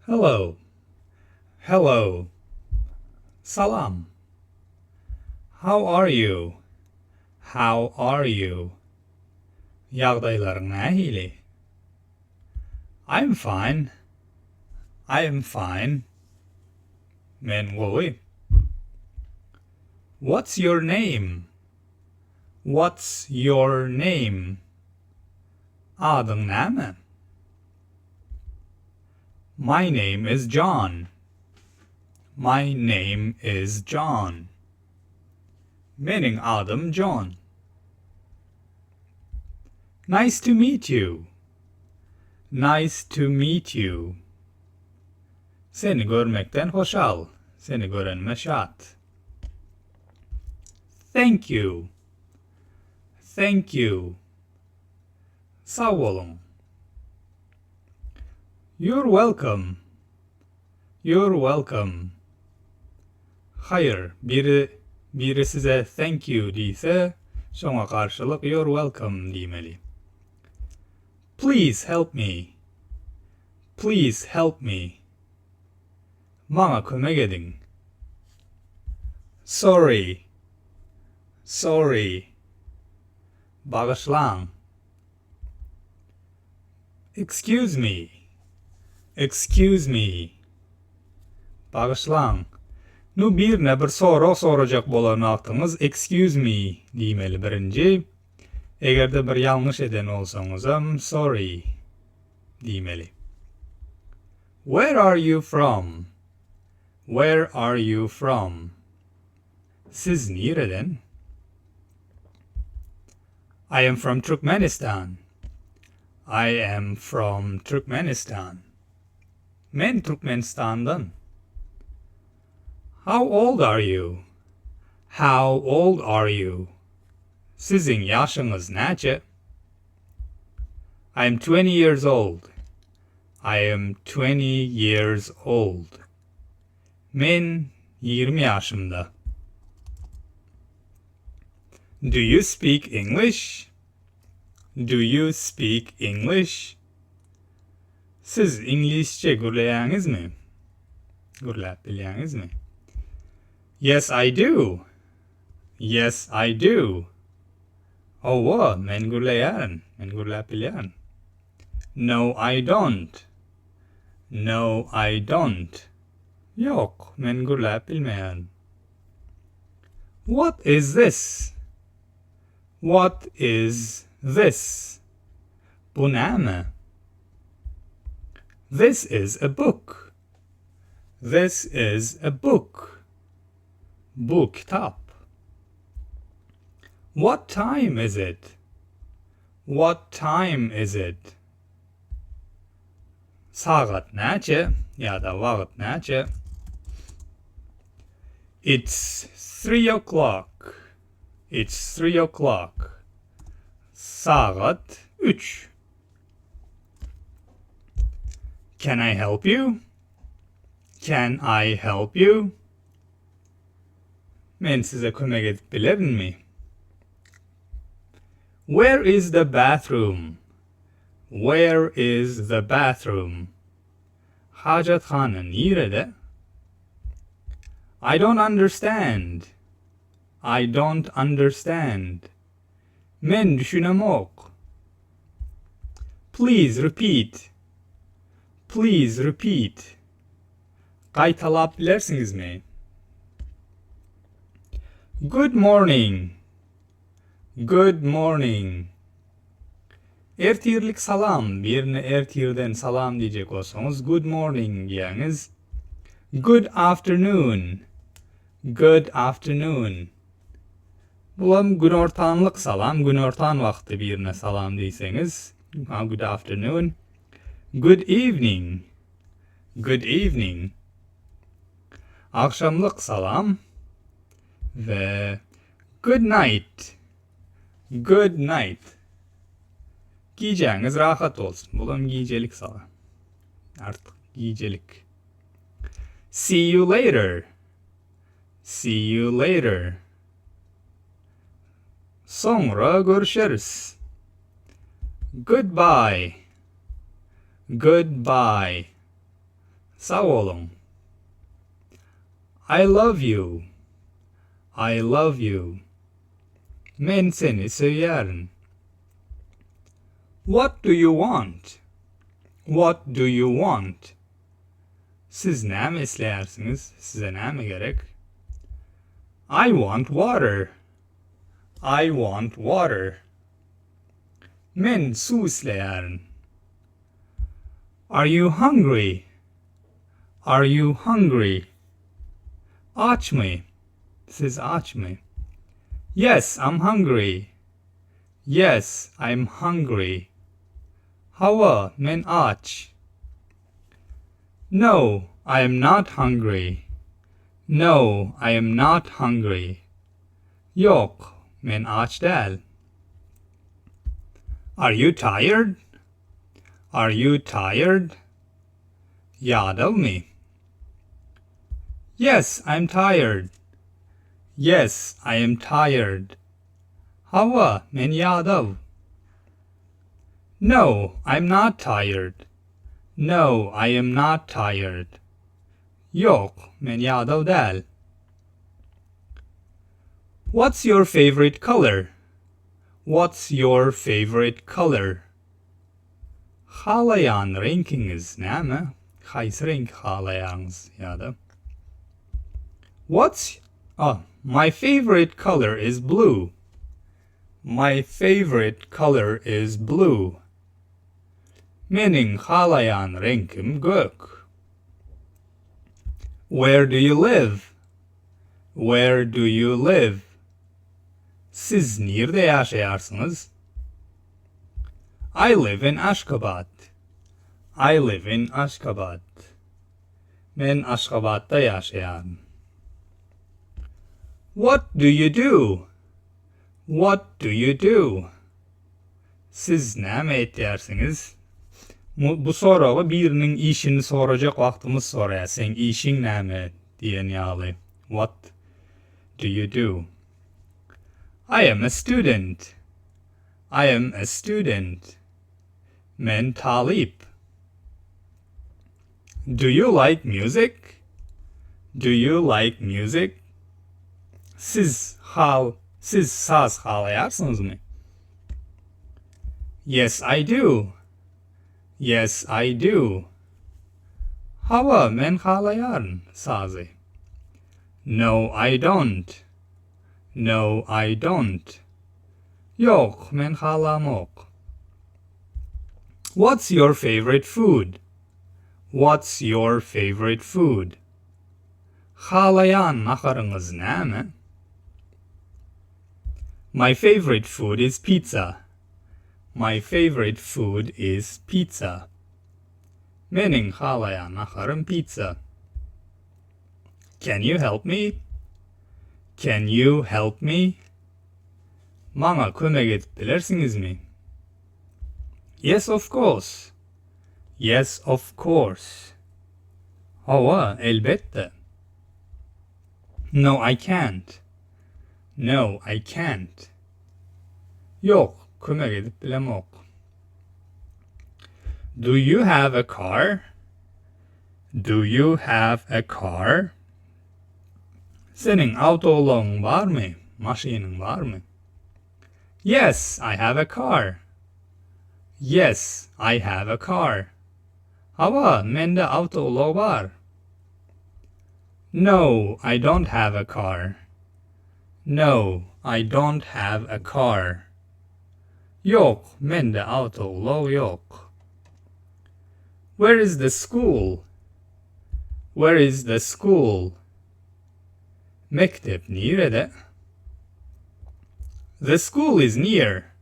Hello. Hello. Salam. How are you? How are you? Ýagdaýlaryň nähili? I'm fine. I'm fine. Men gowy. What's your name? What's your name? Adyň näme? My name is John. My name is John. Meniň adym John. Nice to meet you. Nice to meet you. Seni görmekden hoşal. Seni görenime şat. Thank you. Thank you. Sag boluň. You're welcome. You're welcome. Haýyr, biri biri size thank you diýse, şoňa garşylyk you're welcome diýmeli. Please help me. Please help me. Maňa kömek ediň. Sorry. Sorry. Bagyşlaň. Excuse me. Excuse me. Bagyşlaň. Nu birine bir sorag sorajak bolan wagtyňyz excuse me diýmeli birinji. Eger-de bir ýalňyş eden bolsaňyzam sorry diýmeli. Where are you from? Where are you from? Siz nireden? I am from Turkmenistan. I am from Turkmenistan. Men Türkmenistandan. How old are you? How old are you? Siziň ýaşyňyz näçe? I am 20 years old. I am 20 years old. Men 20 ýaşymda. Do you speak English? Do you speak English? Siz iňlisçe gürleýäňizmi? Gürläp bilýäňizmi? Yes, I do. Yes, I do. Hawa, men gürleýärin. Men gürläp bilýärin. No, I don't. No, I don't. Ýok, men gürläp bilmeýärin. What is this? What is this? Bu näme? This is a book. This is a book. Bu kitap. What time is it? What time is it? Sagat näçe ýa-da wagt näçe? It's three o'clock. It's three o'clock. Sagat üç. Can I help you? Can I help you? Men size kömek edip bilerinmi? Where is the bathroom? Where is the bathroom? Hajathana nirede? I don't understand. I don't understand. Men düşünemok. Please repeat. Please repeat. Gaýtalap bilersiňizmi? Good morning. Good morning. Ertirlik salam. Birine ertirden salam diýjek bolsaňyz, good morning diýýäňiz. Good afternoon. Good afternoon. Bulam günortanlyk salam, günortan wagty birine salam diýseňiz, good afternoon. Good evening. Good evening. Agşamlyk salam we good night. Good night. Gijäňiz rahat bolsun. Bulam gijelik salam. Artyk gijelik. See you later. See you later. Soňra görüşeris. Goodbye. Goodbye. Sag boluň. I love you. I love you. Men seni söýýärin. What do you want? What do you want? Siz näme isleýärsiňiz? Size näme gerek? I want water. I want water. Men suw isleýärin. Are you hungry? Are you hungry? Açmy? Siz açmy? Yes, I'm hungry. Yes, I'm hungry. Hawa, men aç. No, I am not hungry. No, I am not hungry. Ýok, men aç däl. Are you tired? Are you tired? Ýadawmy? Yes, I'm tired. Yes, I am tired. Hawa, men ýadaw. No, I'm not tired. No, I am not tired. Ýok, men ýadaw däl. What's your favorite color? What's your favorite color? Halaýan reňkiňiz näme? Haýsy reňki halaýaňyz ýa-da? What's oh, my favorite color is blue. My favorite color is blue. Meniň halaýan reňkim gök. Where do you live? Where do you live? Siz nirde ýaşaýarsyňyz? I live in Aşgabat. I live in Aşgabat. Men Aşgabatda ýaşaýaryn. What do you do? What do you do? Siz näme etýärsiňiz? Bu soragy biriniň işini sorajak wagtymyz soraýar. Seň işiň näme diýen ýaly. What do you do? I am a student. I am a student. Men talyp. Do you like music? Do you like music? Siz hal, siz saz halaýarsyňyzmy? Yes, I do. Yes, I do. Hawa, men halaýaryn sazy. No, I don't. No, I don't. Ýok, men halamok. What's your favorite food? What's your favorite food? Halaýan naharyňyz näme? My favorite food is pizza. My favorite food is pizza. Meniň halaýan naharym pizza. Can you help me? Can you help me? Maňa kömek edip bilersiňizmi? Yes, of course. Yes, of course. Hawa, elbetde. No, I can't. No, I can't. Ýok, kömek edip bilemok. Do you have a car? Do you have a car? Seniň awtoulagyň barmy? Maşynyň barmy? Yes, I have a car. Yes, I have a car. Hawa, mende awtoulag bar. No, I don't have a car. No, I don't have a car. Ýok, mende awtoulag ýok. Where is the school? Where is the school? Mekdep nirede? The school is near.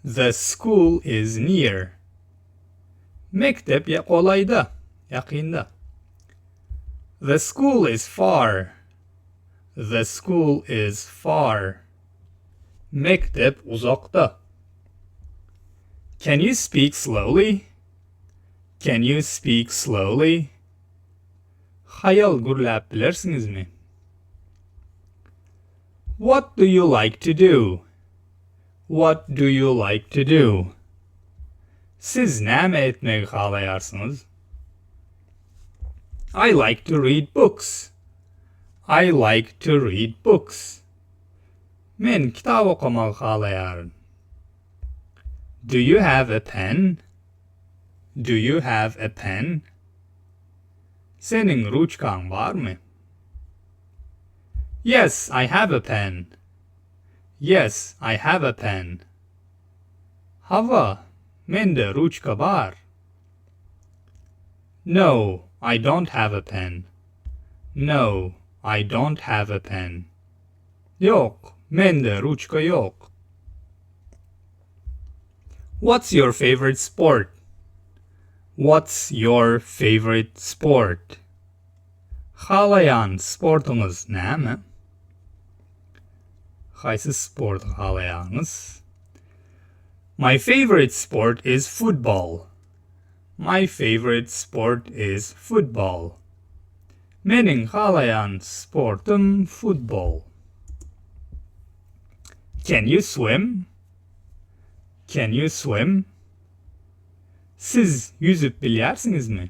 The school is near. Mekdep golaýda, ýakynda. The school is far. The school is far. Mekdep uzakda. Can you speak slowly? Can you speak slowly? Haýal gürläp bilersiňizmi? What do you like to do? What do you like to do? Siz näme etmegi halaýarsyňyz? I like to read books. I like to read books. Men kitap okamagy halaýaryn. Do you have a pen? Do you have a pen? Seniň ruçkaň barmy? Yes, I have a pen. Yes, I have a pen. Hawa, mende ruçka bar. No, I don't have a pen. No, I don't have a pen. Ýok, mende ruçka ýok. What's your favorite sport? What's your favorite sport? Halaýan sportuňyz näme? Haýsy sporty halaýaňyz? My favorite sport is football. My favorite sport is football. Meniň halaýan sportum futbol. Can you swim? Can you swim? Siz ýüzüp bilýärsiňizmi?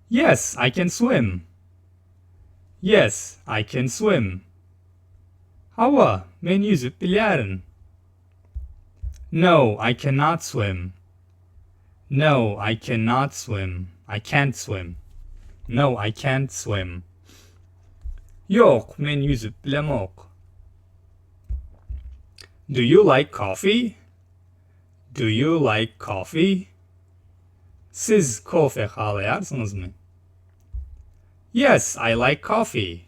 Yes, I can swim. Yes, I can swim. Hawa, men ýüzüp bilýärin. No, I cannot swim. No, I cannot swim. I can't swim. No, I can't swim. Ýok, men ýüzüp bilemok. Do you like coffee? Do you like coffee? Siz kofe halaýarsyňyzmy? Yes, I like coffee.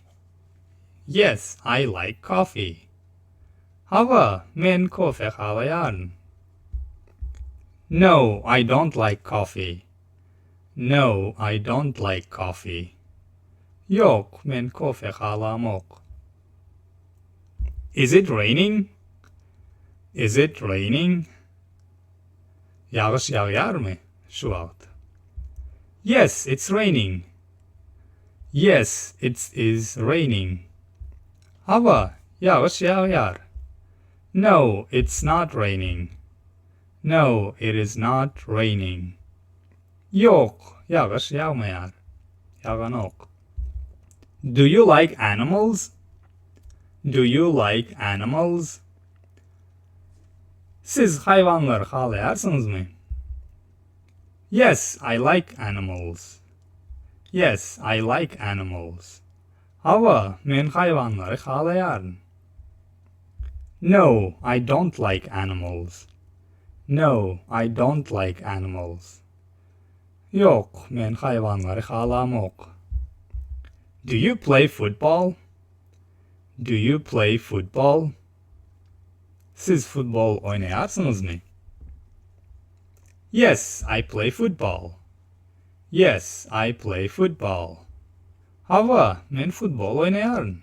Yes, I like coffee. Hawa, men kofe halaýaryn. No, I don't like coffee. No, I don't like coffee. Ýok, men kofe halamok. Is it raining? Is it raining? Ýagyş ýagýarmy şu wagt? Yes, it's raining. Yes, it is raining. Hawa, ýagyş ýagýar. No, it's not raining. No, it is not raining. Ýok, ýagyş ýagmaýar. Ýaganok. Do you like animals? Do you like animals? Siz haýwanlary halaýarsyňyzmy? Yes, I like animals. Yes, I like animals. Hawa, men haýwanlary halaýaryn. No, I don't like animals. No, I don't like animals. Ýok, men haýwanlary halamok. Do you play football? Do you play football? Siz futbol oýnaýarsyňyzmy? Yes, I play football. Yes, I play football. Hawa, men futbol oýnaýaryn.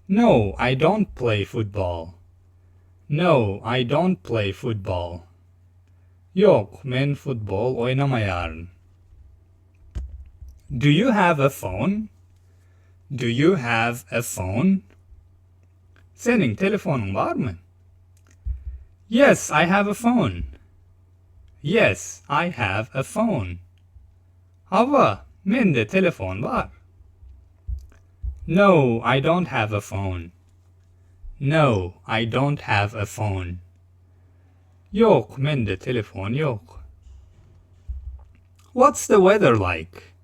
No, I don't play football. No, I don't play football. Ýok, men futbol oýnamaýaryn. Do you have a phone? Do you have a phone? Seniň telefonyň barmy? Yes, I have a phone. Yes, I have a phone. Hawa, mende telefon bar. No, I don't have a phone. No, I don't have a phone. Ýok, mende telefon ýok. What's the weather like?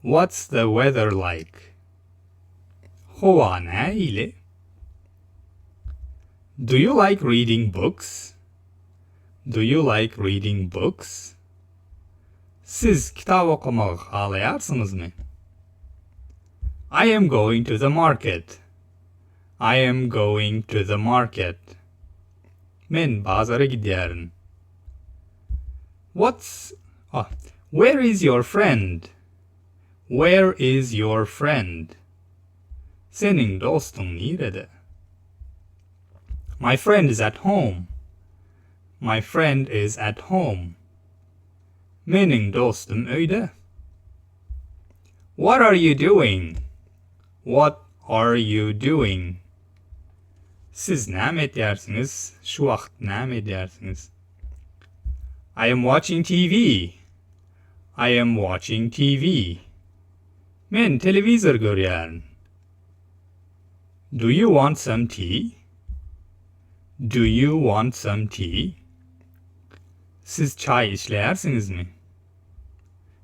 What's the weather like? Howa nähili? Do you like reading books? Do you like reading books? Siz kitap okamagy halaýarsyňyzmy? I am going to the market. I am going to the market. Men bazara gidýärin. What's ah, Where is your friend? Where is your friend? Seniň dostuň nirede? My friend is at home. My friend is at home. Meniň dostum öýde. What are you doing? What are you doing? Siz näme edýärsiňiz? Şu wagt näme edýärsiňiz? I am watching TV. I am watching TV. Men telewizor görýärin. Do you want some tea? Do you want some tea? Siz çaý içleýärsiňizmi?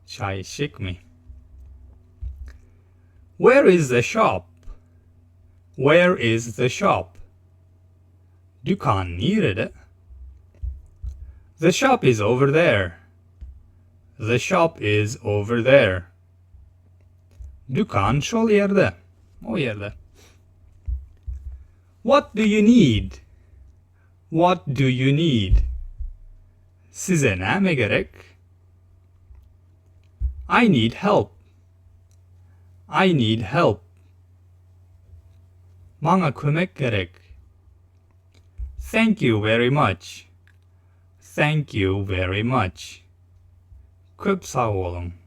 Çaý içjekmi? Where is the shop? Where is the shop? Dükan nirede? The shop is over there. The shop is over there. Dükan şol ýerde. O ýerde. What do you need? What do you need? Size näme gerek? I need help. I need help. Maňa kömek gerek. Thank you very much. Thank you very much. Köp sag boluň.